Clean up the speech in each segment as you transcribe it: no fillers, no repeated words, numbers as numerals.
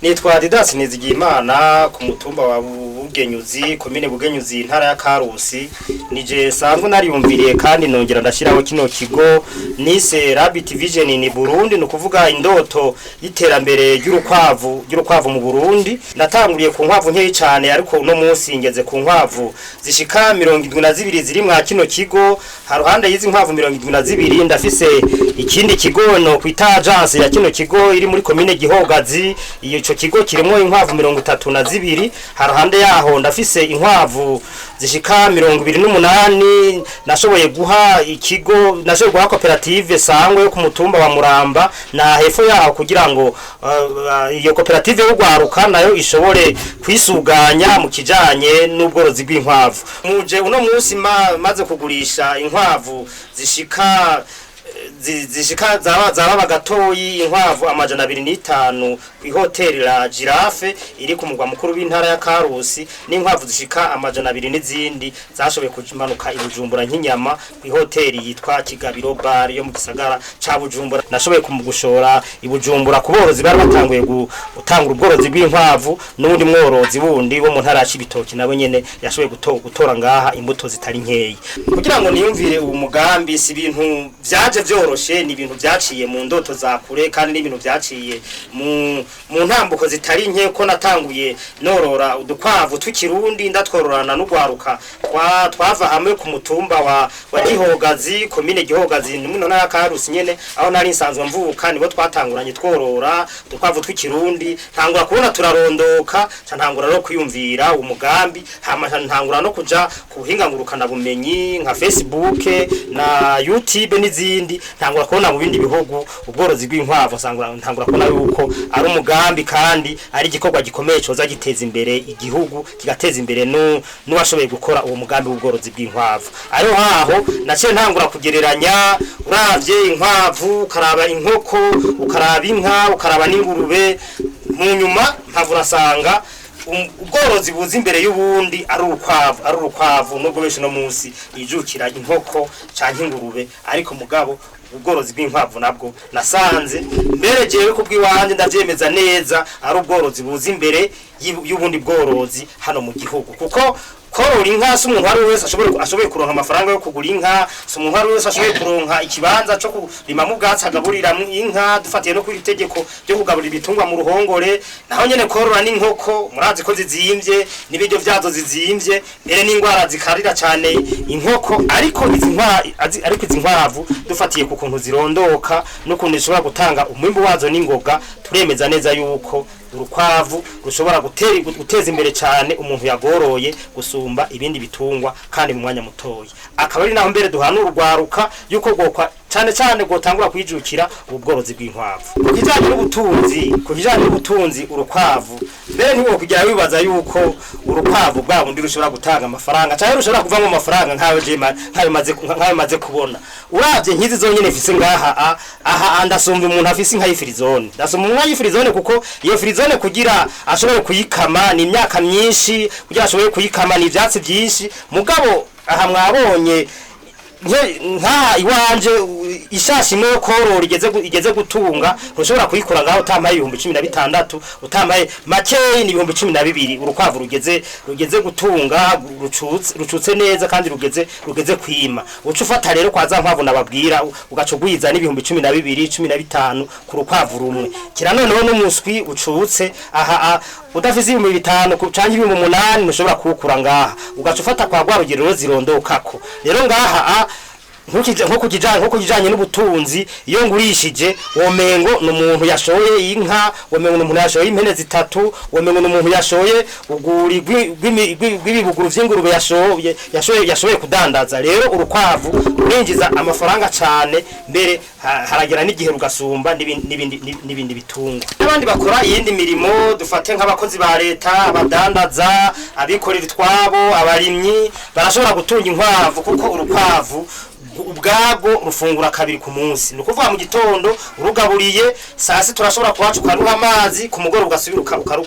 Nitwa Didas Nizigiyimana ku mutumba wa Bugenyuzi, komine Bugenyuzi, intara ya Karusi. Nije sanzwe nariyumviriye kandi nongera ndashyiraho kino kigo nise Rabbit Vision in Burundi, ni ukuvuga indoto y'iterambere ry'urukwavu mu Burundi. Natanguriye ku nkwavu nkeyi cyane, ariko uno munsi ngeze ku nkwavu zishika 72 ziri mwa kino kigo. Haruhande y'izi nkwavu 72, ndafise ikindi kigo no kwita agence ya kino kigo iri muri komine Gihogazi. Ico kigo kirimo inkwavu 32. Haruhande yaho ndafise inkwavu zishika 28 nashoboye guha ikigo, nashoboye guha koperative Sangwe yo ku mutumba wa Muramba na hepfo yaho, kugira ngo iyo koperative y'ugwaruka nayo ishobore kwisuganya mu kijanye n'ubworozi bw'inkwavu. Muje uno munsi maze kugurisha inkwavu zishika zishika zaba gatoyi inkwavu 205 ku hoteli La Girafe iri ku mugwa mukuru w'intara ya Karusi, n'inkwavu zishika 200 n'izindi zashoboye kumanuka i Bujumbura nk'inyama ku hoteli yitwa Kigabiro Bar yo mu gisagara ca Bujumbura. Nashoboye kumugushora i Bujumbura ku borozi bari batanguye gutangura ubworozi bw'inkwavu, n'undi mworozi wundi wo mu ntara ya Cibitoki nawe nyene yashoboye gutora ngaha imbuto zitari nkeyi. Kugira ngo niyumvire uwo mugambi, si ibintu vyaje vyoroshe, ni ibintu vyaciye mu ndoto za kure, kandi ni ibintu vyaciye mu ntambuko zitari nke, ko natanguye norora udukwavu tw'ikirundi, ndatwororana n'ugwaruka twava hamwe ku mutumba wa Gihogazi, komine Gihogazi, ni mu ntara ya Karusi nyene, aho nari nsanzwe mvuka. Nibo twatanguranye tworora udukwavu tw'ikirundi. Ntangura kubona turarondoka, ca ntangura no kwiyumvira umugambi, hama ntangura no kuja ku buhinga ngurukana bumenyi nka Facebook na YouTube n'izindi. Ntangura kubona mu bindi bihugu ubworozi bw'inkwavu, ntangura kubona yuko ari umugambi kandi ari igikorwa gikomeye coza giteza imbere igihugu, kigateza imbere n'uwashoboye gukora uwo mugambi w'ubworozi bw'inkwavu. Ariho haho naciye ntangura kugereranya: uravye inkwavu, ukaraba inkoko, ukaraba inka, ukaraba n'ingurube, mu nyuma mpavura asanga ubworozi buza imbere y'ubundi ari urukwavu, nubwo benshi no munsi yijukira inkoko canke ingurube. Ariko mugabo ubworozi bw'inkwavu nabwo nasanze mbere jewe kubw'iwanje ndavyemeza neza ari ubworozi buza imbere y'ubundi bworozi hano mu gihugu, kuko korora inka si umuntu wari wese ashoboye kuronka amafaranga yo kugura inka, si umuntu wari wese ashoboye kuronka ikibanza co kurimamo ubwatsi agaburira inka, dufatiye no kuri itegeko ryo kugaburira ibitungwa mu ruhongore. Naho nyene korora n'inkoko, murazi ko zizimvye, n'ibiryo vyazo zizimvye, mbere n'ingwara zikarira cane inkoko. Ariko izi nkwavu, dufatiye ku kuntu zirondoka n'ukuntu zishobora gutanga umwimbu wazo n'ingoga, turemeza neza yuko urukwavu rushobora guteza imbere cyane umuntu yagoroye gusumba ibindi bitungwa, kandi mu mwanya mutoya. Akaba ari naho mbere duhana urugwaruka yuko gokwa cyane cyane gotangura kwijukira ubworozi bw'inkwavu. Ku kijanye n'ubutunzi, urukwavu mbere ntiwo kugira wibaza yuko urukwavu bwa bundi rushobora gutanga amafaranga cyangwa rushobora kuvamo amafaranga nkayo jema nkayo maze kubona. Uravye nkizi zonyene mfise ngaha, aha ndasumva umuntu afise inka y'ifirizone, ndasumva umuntu y'ifirizone, kuko iyo firizone kugira ashobore kuyikama ni imyaka myinshi, kugira ashobore kuyikama ni ivyatsi byinshi. Mugabo aha mwabonye nka iwanje ishashi imwe yo korora igeze gutunga, ntushobora kuyikora ngaho utamaye 16,000, utamaye makeyi ni 12,000. Urukwavu rugeze gutunga, rucutse neza kandi rugeze kwima, uca ufata rero kwa za nkwavu nababwira, ugaca ugwiza n'12,000, 15 ku rukwavu rumwe. Kira noneho n'umuswi ucutse aha, udafise 5000 canke 8000 ntushobora kuwukura ngaha. Ugaca ufata kwa rwa rugero zirondokako rero ngaha, nko kukijanye n'ubutunzi, iyo ngurishije womengo ni umuntu yashoye inka, womengo ni umuntu yashoye impene zitatu, womengo ni umuntu yashoye uguri rw'ibibuguru vy'ingurube yashoboye kudandaza. Rero urukwavu rurinjiza amafaranga cane, mbere haragera n'igihe rugasumba n'ibindi bitungwa. N'abandi bakora iyindi mirimo, dufate nk'abakozi ba leta, abadandaza, abikorera utwabo, abarimyi, barashobora gutunga inkwavu, kuko urukwavu Ubwabwo rufungura kabiri ku munsi, ni ukuvuga mu gitondo urugaburiye, saa sita urashobora kuhaca ukaruha amazi, ku mugoroba ugasubira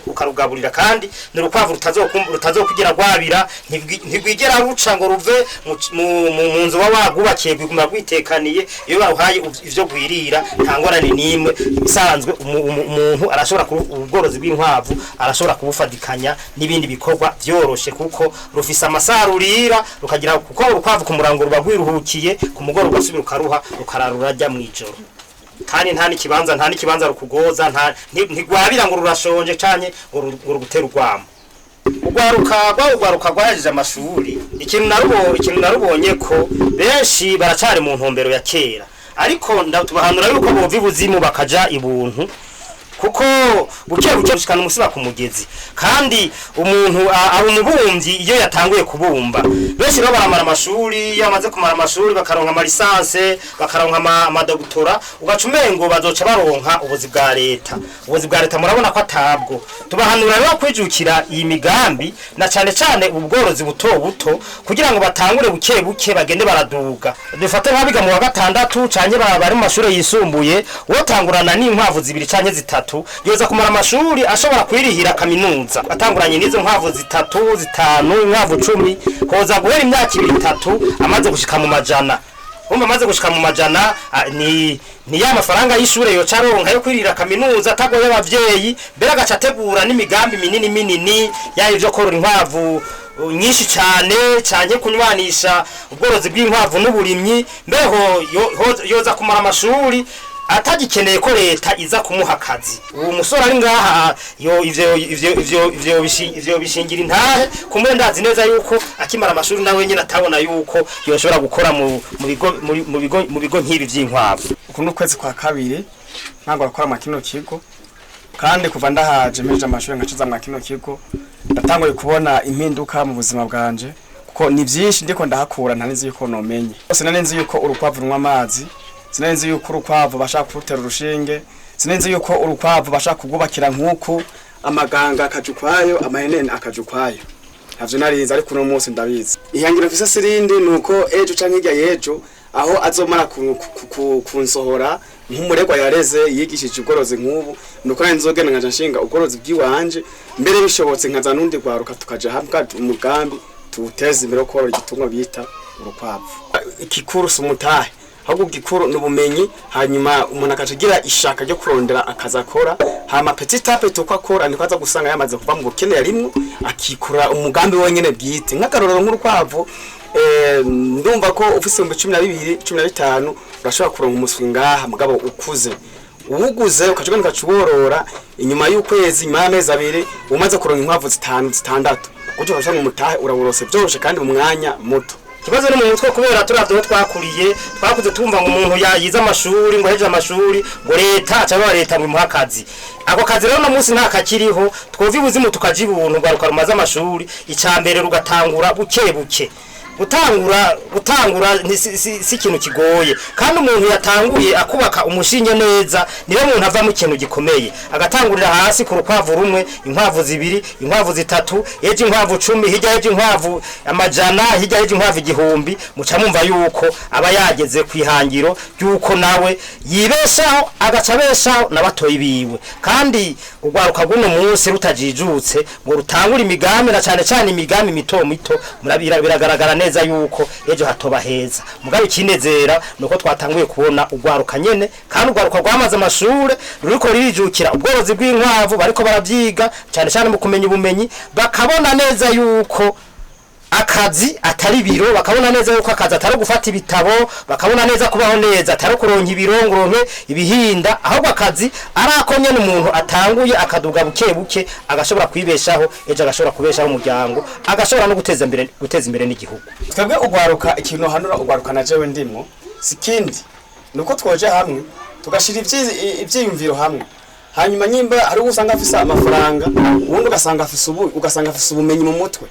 ukarugaburira. Kandi ni urukwavu rutazokugira rwabira, ntirwigera ruca ngo ruve mu nzu uba wagwubakiye, rwiguma rwitekaniye. Iyo baruhaye ivyo rwirira, nta ngorane n'imwe. Isanzwe umuntu arashobora ubworozi bw'inkwavu arashobora kubufadikanya n'ibindi bikorwa vyoroshe, kuko rufise amasaha rurira rukagira, kuko urukwavu ku murango ruba rwiruhukiye, ku mugoroba ugasubira ukaruha, rukarara rurarya mw'ijoro. Kandi nta n'ikibanza rukugoza, ntigwabira ngo rurashonje canke ngo rugutere urwamo. Urwaruka rwahejeje amashuri, ikintu narubonye ko benshi baracari mu ntumbero ya kera, ariko tubahanura yuko bova ibuzimu bakaja ibuntu, kuko buke buke gushikana umusiba ku mugezi. Kandi umuntu aba umubumvyi iyo yatanguye kubumba. Benshi rero baramara amashuri, iyo bamaze kumara amashuri bakaronka ama licence, bakaronka amadoctorat, ugaca umengo bazoca baronka ubuzi bwa leta. Ubuzi bwa leta murabona ko atabwo. Tubahanura rero kwijukira iyi migambi, na cane cane ubworozi buto buto, kugira ngo batangure buke buke bagende baraduga. Dufate nk'abiga mu wa gatandatu canke bari mu mashuri yisumbuye, wotangurana n'inkwavu zibiri canke zitatu, yoza kumara amashuri ashobora kwirihira kaminuza. Atanguranye n'izo nkwavu zitatu, zitanu, inkwavu 10, hoza guhera imyaka ibiri, itatu, amaze gushika mu majana. Umva, amaze gushika mu majana, ni ya mafaranga y'ishure yoca aronka yo kwirira kaminuza atagoye abavyeyi. Mbere agaca ategura n'imigambi minini minini, yaba ivyo korora inkwavu nyinshi cane, canke kunywanisha ubworozi bw'inkwavu n'uburimyi. Mbeho yoza kumara amashuri atagikeneye ko leta iza kumuha akazi. Uwo musore ari ngaha yo ivyo bishingira intahe kumbe. Ndazi neza yuko akimara amashuri nawe nyene atabona yuko yoshobora gukora mu bigo mu bigo nk'ibi vy'inkwavu. Uku ni ukwezi kwa kabiri ntabwo gukora mwa kino kigo, kandi kuva ndahaje mpejeje amashuri nkaciza mwa kino kigo, ndatanguye kubona impinduka mu buzima bwanje, kuko ni byinshi ndiko ndahakura ntari nzi yuko nomenye. Sinari nzi yuko urukwavu runywa amazi, sinari nzi yuko urukwavu bashaka kurutera urushinge, sinari nzi yuko urukwavu bashaka kurwubakira nk'uku, amaganga akaja ukwayo, amaheneni akaja ukwayo. Ntavyo narizi, ariko uno munsi ndabizi. Ihangiro mfise sirindi, nuko ejo canke hirya y'ejo aho azomara kunsohora nk'umuregwa yareze yigishije ubworozi nk'ubu, nuko nari nzogenda nkaja nshinga ubworozi bw'iwanje. Mbere bishobotse nkaza n'undi rwaruka, tukaja hamwe, umugambi tuwuteze imbere wo korora igitungwa bita urukwavu. Ikikuru si umutahe, ahubwo igikuru ni ubumenyi. Hanyuma umuntu akaca agira ishaka ryo kurondera akazi akora, hama petit à petit uko akora niko aza gusanga yamaze kuva mu bukene yarimwo, akikora umugambi wenyene bwite. Nk'akarorero nk'urukwavu, ndumva ko ufise 12,000, 15 urashobora kuronka umuswi ngaha mugabo ukuze. Uwuguze ukaca ugenda ukaca uworora, inyuma y'ukwezi, inyuma y'amezi 2, umaze kuronka inkwavu zitanu, zitandatu, gutyo ugasanga umutahe urawurose vyoroshe kandi mu mwanya muto. Ikibazo ni mu mutwe, kubera turavye aho twakuriye, twakuze tumva ngo umuntu yayize amashuri, ngo ahejeje amashuri, ngo leta cyangwa leta ngo imuhe akazi. Ako kazi rero no munsi nta kakiriho. Twova ibuzimu tukaja ibuntu. Rwaruka rumaze amashuri, icya mbere rugatangura buke buke. Gutangura si ikintu kigoye, kandi umuntu yatanguye akubaka umushinge neza niwe muntu avamo ikintu gikomeye. Agatangurira hasi ku rukwavu rumwe, inkwavu zibiri, inkwavu zitatu, ejo inkwavu 10, hirya ejo inkwavu amajana, hirya ejo inkwavu 1000, muca mumva yuko aba yageze ku ihangiro ry'uko nawe yibeshaho, agaca abeshaho n'abatoyi biwe. Kandi urwaruka rw'uno munsi rutajijutse ngo rutangure imigambi, na cane cane imigambi mito mito, murabira biragaragara neza yuko ejo hatoba heza. Mugabe ikinezera nuko twatanguye kubona urwaruka nyene, kandi urwaruka rwamaze amashure ruriko ririjukira ubworozi bw'inkwavu, bariko baravyiga cane cane mu kumenya ubumenyi, bakabona neza yuko akazi atari biro, bakabona neza yuko akazi atari gufata ibitabo, bakabona neza kubaho neza atari kuronka ibirongoronke ibihinda, ahubwo akazi ari ako nyene umuntu atanguye akaduga buke buke, agashobora kwibeshaho, ejo agashobora kubeshaho umuryango, agashobora no guteza imbere n'igihugu. Twebwe ugwaruka, ikintu hanura ugwaruka na jewe ndimwo sikindi, nuko twoje hamwe tugashira ivyiyumviro hamwe. Hanyuma nyimba hari uwo usanga afise amafaranga, uwundi ugasanga afise ubumenyi mu mutwe,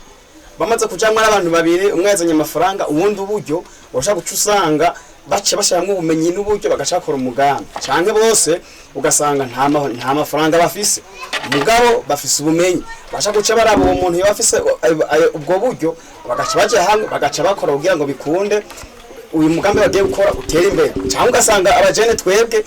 bamaze kujamwo ari abantu babiri, umwe yazanye amafaranga, uwundi uburyo, urashaka guca usanga bace bashiramwo ubumenyi n'uburyo, bagaca bakora umugambi. Canke bose ugasanga nta mafaranga bafise, mugabo bafise ubumenyi, basha guca baraba uwo muntu yoba afise ubwo buryo, bagaca baja hamwe, bagaca bakora kugira ngo bikunde. Uyu mugambi bagiye gukora utere imbere, cyangwa ugasanga abajene twebwe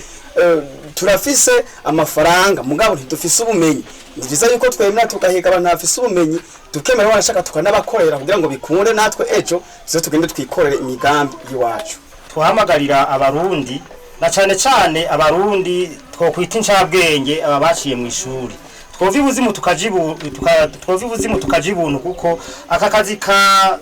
turafise amafaranga mugabo ntidufise ubumenyi. Ni byiza yuko twemera tugahiga abantu bafise ubumenyi, tukemera wanashaka tukanabakorera kugira ngo bikunde, natwe ejo tuze tugende twikorere imigambi y'iwacu. Tuhamagarira Abarundi, na cane cane Abarundi twokwita incabwenge, aba baciye mu ishuri, twova ibuzimu twova ibuzimu tukaja ibuntu, kuko aka kazi ka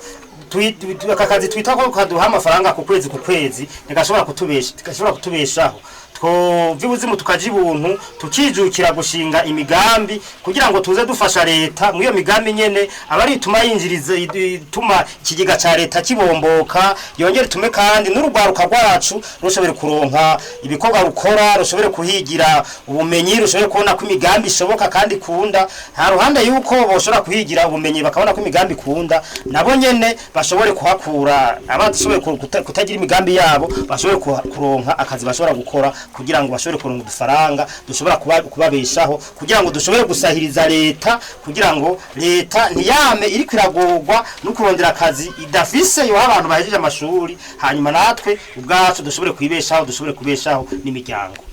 aka kazi twita ko kaduha amafaranga ku kwezi ku kwezi ntigashobora kutubesha, ntigashobora kutubeshaho. Twova ibuzimu tukaja ibuntu, tukijukira gushinga imigambi kugira ngo tuze dufasha leta muri iyo migambi nyene, aba ari ituma yinjiriza, ituma ikigega ca leta kibomboka, yongere itume kandi n'urugwaruka rwacu rushobore kuronka ibikorwa rukora, rushobore kuhigira ubumenyi, rushobore kubona ko imigambi ishoboka kandi ikunda. Nta ruhande yuko boshobora kuhigira ubumenyi bakabona ko imigambi ikunda, nabo nyene bashobore kuhakura abashoboye kutagira imigambi yabo, bashobore kuronka akazi bashobora gukora kugira ngo bashobore kuronka udufaranga dushobora kubabeshaho, kugira ngo dushobore gusahiriza leta, kugira ngo leta ntiyame iriko iragorwa no kurondera akazi idafise yoha abantu bahejeje amashuri, hanyuma natwe ubwacu dushobore kwibeshaho, dushobore kubeshaho n'imiryango.